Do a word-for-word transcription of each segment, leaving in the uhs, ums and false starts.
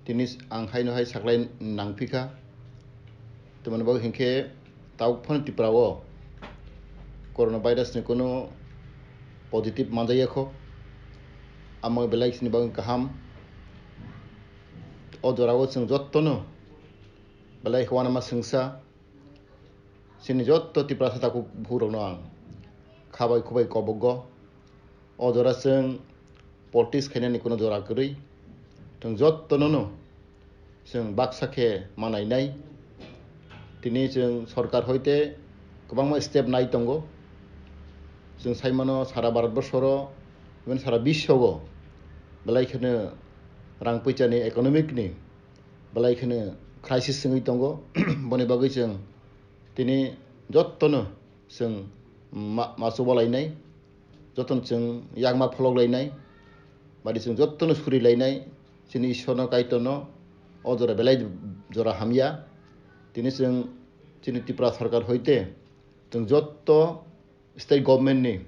Tini ang haino hai saklai nangphikha. Tamoni bagwi hinkhe tabuk phano Tripura o corona virus ni kunu positive manjakya kho. Amo belai sini bagwi kaham. O jorao chwng jottono belai uanama swngsa. Chini jotto Tiprasa takhuk bukhuk rokno ang khabai khubai kobogo. O jora chwng politics khainani kuno jora kwrwi. Chwng jottono no chwng baksa khe manainai. Tini chwng sorkar hoite kwbangma step nai tongo. Chwng saimano sara Bharatborsoro, even sara biswogo belai kheno rang puisani, economic ni belai kheno crisis wngwi tongo. Boni bagwi chwng tini jottono chwng ma-, ma chubalainai, jottono chwng yakma pholoklainai, badi chwng jottono surilainai, chini Ishorno Kaitorno o jora belai jora hamya. Tini chwng chini Tripura sorkar hoite chwng jotto state government ni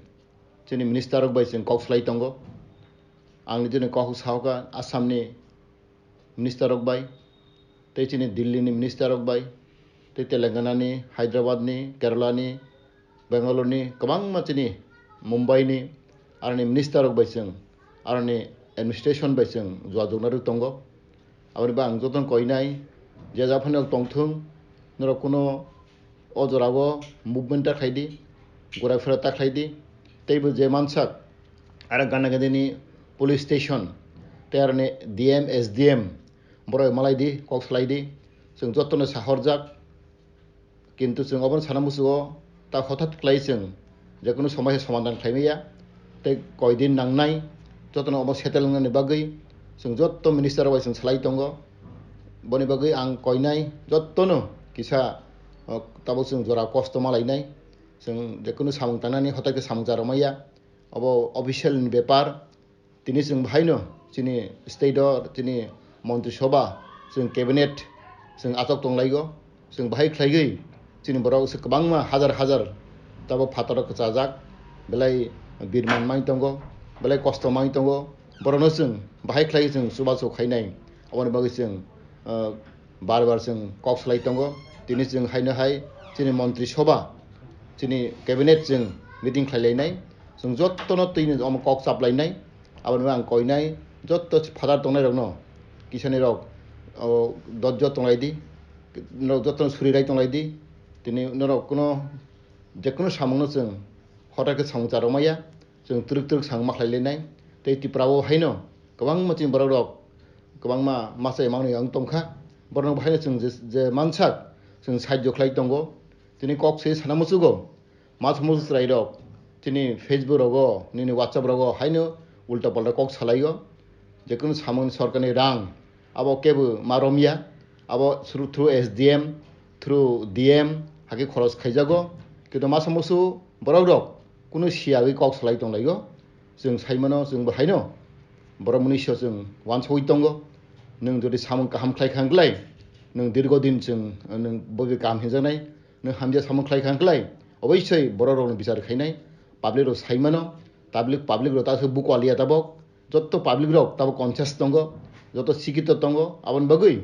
chini minister rok bai chwng kok salai tongo. Ang nini kok sahoka Assam ni minister rok bai, tei chini Delhi ni minister rok bai, tei Telangana ni, Hyderabad ni, Kerala ni, Bangalore ni, kwbangma chini Mumbai ni aroni minister rok bai chwng, aroni administration bai chwng jogajog narwk tongo. Aboni bo ang jotono koinai, je japhano tongthung, norok kuno o jorao movement ta khlai di, gura fera ta khlai di, teibo je mansak, aro gana gadini police station, tei aroni D M, S D M, borok malai di, kok salai di, chwng jotono sahorjak, kintu chwng obono sana muchugo, ta hothat khlai chwng je kunu somai somadan khlai maya, tei koi din nangnai, jotono obo settle wngnani bagwi chwng jotto minister rok bai chwng salai tongo. Boni bagwi ang koinai jottono kisa, o, tabuk chwng jora kosto malainai, chwng je kunu samung tangnani hothat khe samung charwmaya, obo official ni bepar. Tini chwng bahaino chini state o, chini montri sobha, chwng cabinet, chwng achok tonglaigo, chwng bahai khlaigwi chini borok se kwbangma hajar hajar tabuk phataro kwchajak, belai birman mai tongo, belai kosto mai tongo, borokno chwng bahai khlai chwng chubachu khainai, aboni bagwi chwng, ah, bar bar chwng kok salai tongo. Tini chwng haino hai chini montri sobha, chini cabinet chwng meeting khlai lainai, chwng jottono twini omo kok chaplainai. Aboni ang koinai jotto phataro tongnai rokno, kisani rok, o, dojjo tonglai di, norok jotto suri rai tonglai di, tini norok kuno je kunu samungno chwng hothat khe samung charwmaya, chwng twrwk twrwk samung ma khlai lainai. Tei Tripura o haino kwbangma chini borok rok kwbangma masa manwi ang tongkha, borok haino chwng je, je mansak chwng sahajyo khlai tongo. Tini kok se sana muchugo. Masa musu chwrairok chini Facebook rogo, nini WhatsApp rogo haino ulta palta kok salaio. Je kunu samung sorkarni rang abo kebo ma romya, abo through, through S D M, through D M hake khoros khaijago. Kintu masa musu borok rok kunu siyagwi kok salai tonglaio. Chwng saimano, chwng bo haino borok mwnwiso chwng uansugwi tongo. Nwng jodi samung kaham khlai kha hwnkhlai, nwng dirgo din chwng, nwng bwgwi kaham hinjaknai. Nwng hamya samung khlai kha hwnkhlai, oboisoi borok rokno bichar khainai, public rok saimano, public, public rok ta aswk buku aliya tabok, jotto public rok tabok conscious tongo, jotto sikito tongo, aboni bagwi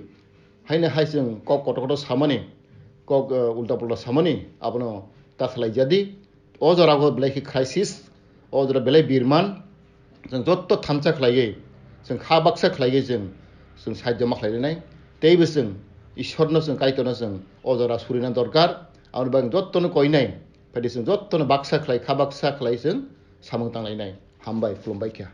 haino hai chwng kok kotor kotor samani, kok, eh, ulta pulta samani, abono ta khlai jadi. O jora o belai khe crisis, o jora belai birman, chwng jotto thansa khlaiwi, chwng kha baksa khlaiwi chwng, chwng sahajyo ma khlai rinai. Teibo chwng Ishorno chwng Kaitorno chwng o jora surina dorkar. Aboni bagwi jottono koinai, phadi chwng jottono baksa khlai, kha baksa khlai chwng samung tanglainai. Hambai, khulumbai kha.